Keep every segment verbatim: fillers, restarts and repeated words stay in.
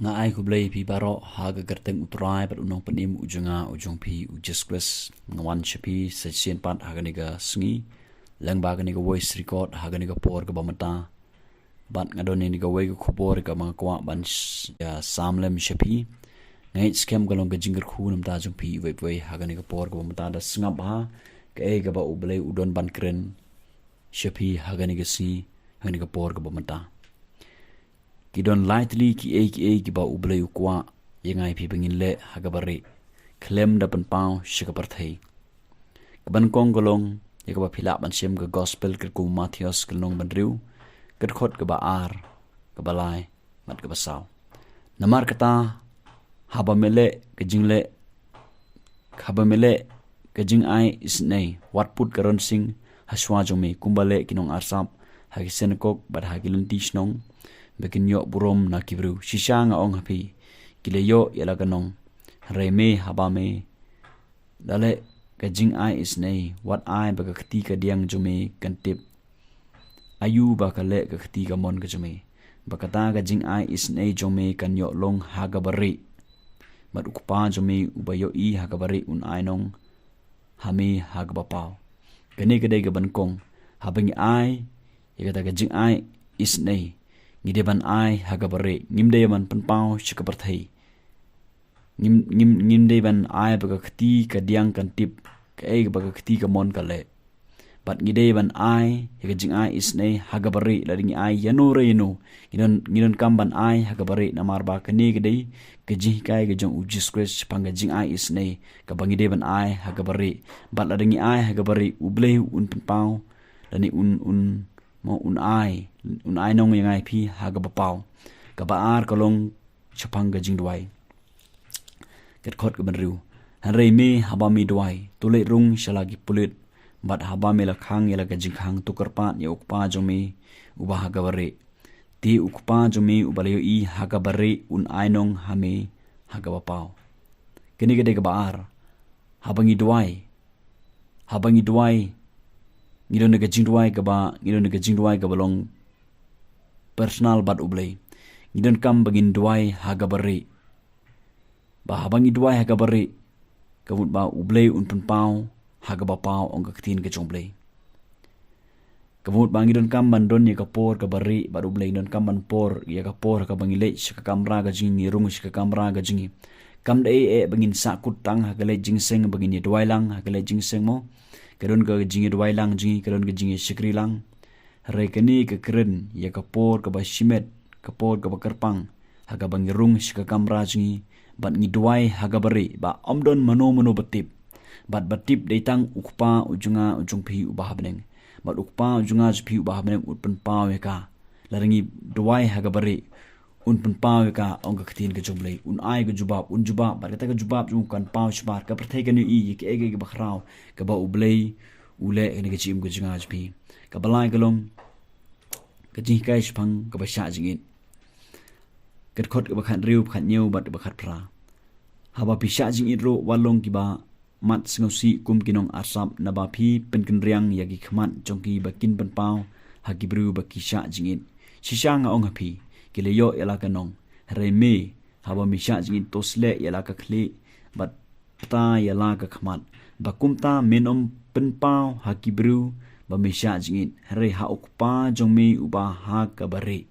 Nga ai khublei phi baroh ha ka kyrteng u Trai bad u Nongpynim u jong nga u jong phi u Jisu Khrist. Nga wan sha phi sa shisien pat ha kane ka sngi lyngba kane ka voice record ha kane ka por kaba mynta. Bad nga don ïa kawei ka khubor kaba nga kwah ban sh-, ïa sam lem sha phi. Nga ngeit skhem ka long ka jingkyrkhu namar jong phi iwei pa iwei ha kane ka por kaba mynta da sngap ha kaei kaba U Blei u don ban kren sha phi ha kane ka sngi, ha kane ka por kaba mynta. Ki don lai tylli kiei kiei kiba U Blei u kwah ïa nga ïa phi ba ngin leh ha kaba rieh khlem da pynpaw sha ka pyrthei. Kaba nyngkong ka long ïa kaba phi lah ban shem ka gospel katkum u Mathaios ka lynnong ba hynriew, ka dkhot kaba ar, kaba lai bad kaba saw. Namar kata, haba me leh ka jingleh, haba me leh ka jingai isynei, wat put ka rynsieng ha shuwa jong me, kumba leh ki nongarsap ha ki synagog bad ha ki lynti shnong, ba kin ïoh burom na ki briew. Shisha nga ong ha phi, ki la ïoh ïa la ka nong. Hynrei me, haba me da leh ka jingai isynei, wat ai ba ka kti kadiang jong me kan tip aïu ba ka leh ka kti kamon ka jong me. Ba kata ka jingai isynei jong me kan ïoh long ha kaba rieh. Bad U Kpa jong me uba ïohi ha kaba rieh un ai nong ha me ha kaba paw. Kane ka dei kaba nyngkong, haba ngi ai ïa kata ka jingai isynei, ngi dei ban ai ha kaba rieh, ngim dei ban pynpaw sha ka pyrthei. Ngim, ngim, ngim dei ban ai ba ka kti kadiang kan tip kaei ba ka kti kamon ka leh. Bad ngi dei ban ai ïa ka jingai isynei ha kaba rieh, lada ngi ai ïano re ïano, ngi don, ngi donkam ban ai ha kaba rieh, namar ba kane ka dei ka jinghikai ka jong u Jisu Khrist shaphang ka jingai isynei kaba ngi dei ban ai ha kaba rieh. Bad lada ngi ai ha kaba rieh, U Blei un pynpaw lane un, un, mo, un ai, un ai nong ïa nga ïa phi ha kaba paw. Kaba ar ka long shaphang ka jingduwai. Ka dkhot kaba hynriew. Hynrei me, haba me duwai, to leit rung sha la ki pulit, bad haba me la khang ïa la ka jingkhang, to kyrpad ïa U Kpa jong me uba ha kaba rieh. Te U Kpa jong me uba la ïohi ha kaba rieh un ai nong ha me ha kaba paw. Kane ka dei kaba ar. Haba ngi duwai, haba ngi duwai, ngi don ka jingduwai kaba, ngi don ka jingduwai kaba long personal bad U Blei. Ngi donkam ba ngin duwai ha kaba rieh. Ba haba ngi duwai ha kaba rieh, ka mut ba U Blei un pynpaw ha kaba paw, ong ka ktien ka jong U Blei. Ka mut ba ngi donkam ban don ïa ka por kaba rieh bad U Blei, ngi donkam ban por ïa ka por ha kaba ngi leit sha ka kamra ka jong ngi, ngi rung sha ka kamra ka jong ngi. Kam dei eh ba ngin sahkut tang ha ka leit jingïaseng ba ngin ïa duwai lang ha ka leit jingïaseng mo. Ka don ka jingïaduwai lang jong ngi, ka don ka jingïashakri lang. Hynrei kane ka kren ïa ka por kaba shimet, ka por kaba kyrpang, ha kaba ngi rung sha ka kamra jong ngi bad ngi duwai ha kaba rieh, ba ym don mano mano ba tip. Bad ba tip dei tang U Kpa u jong nga u jong phi uba ha bneng. Bad U Kpa u jong nga jong phi uba ha bneng un pynpaw ïa ka. Lada ngi duwai ha kaba rieh, un pynpaw ïa ka, ong ka ktien ka jong U Blei. Un ai ka jubab, un jubab, bad kata ka jubab jong u kan paw shabar. Ka pyrthei kan ïohi ïa kaei kaei kaba khraw kaba U Blei u leh ha kane ka jingim ka jong nga jong phi. Kaba lai ka long ka jinghikai shaphang kaba shah jingit. Ka dkhot kaba khathynriew, khathynñiew bad kaba khatphra. Haba phi shah jingit ruh, wat long kiba mat sngewsih kum ki nongarsap, naba phi pynkynriang ïa ki khmat jong ki ba kin pynpaw ha ki briew ba ki shah jingit. Shisha nga ong ha phi, ki la ïoh ïa la ka nong. Hynrei me, haba me shah jingit, to sleh ïa la ka khlieh bad pynta ïa la ka khmat, ba kumta men ym pynpaw ha ki briew ba me shah jingit, hynrei ha U Kpa jong me uba ha kaba rieh.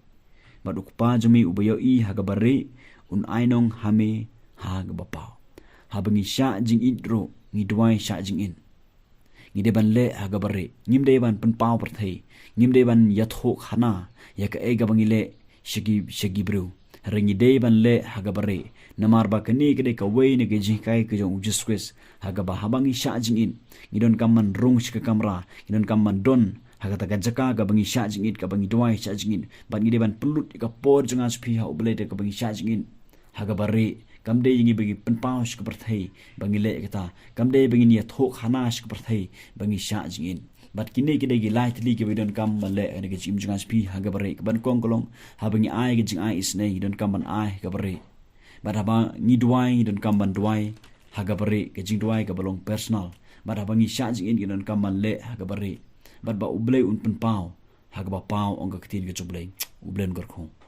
Bad U Kpa jong me uba ïohi ha kaba rieh un ai nong ha me ha kaba paw. Haba ngi shah jingit ruh, ngi duwai shah jingit. Ngi dei ban leh ha kaba rieh. Ngim dei ban pynpaw pyrthei. Ngim dei ban ïathuh khana ïa kaei kaba ngi leh sha ki, sha ki briew. Hynrei ngi dei ban leh ha kaba rieh. Namar ba kane ka dei kawei na ka jinghikai ka jong u Jisu Khrist. Ha kaba haba ngi shah jingit, ngi donkam ban rung sha ka kamra, ngi donkam ban don ha kata ka jaka kaba ngi shah jingit, kaba ngi duwai shah jingit. Bad ngi dei ban pynlut ïa ka por jong nga jong phi ha U Blei da kaba ngi shah jingit ha kaba rieh. Kam dei ïa ngi ba ngi pynpaw sha ka pyrthei ba ngi leh kata. Kam dei ba ngin ïathuh khana sha ka pyrthei ba ngi shah jingit. Bad kine ki dei ki lai tylli kiba ngi donkam ban leh ha kane ka jingim jong nga jong phi ha kaba rieh. Kaba nyngkong ka long, haba ngi ai ka jingai isynei, ngi donkam ban ai ha kaba rieh. Bad haba ngi duwai, ngi donkam ban duwai ha kaba rieh, ka jingduwai kaba long personal. Bad haba ngi shah jingit, ngi donkam ban leh ha kaba rieh. Bad ba U Blei un pynpaw ha kaba paw, ong ka ktien ka jong U Blei. U Blei un kyrkhu.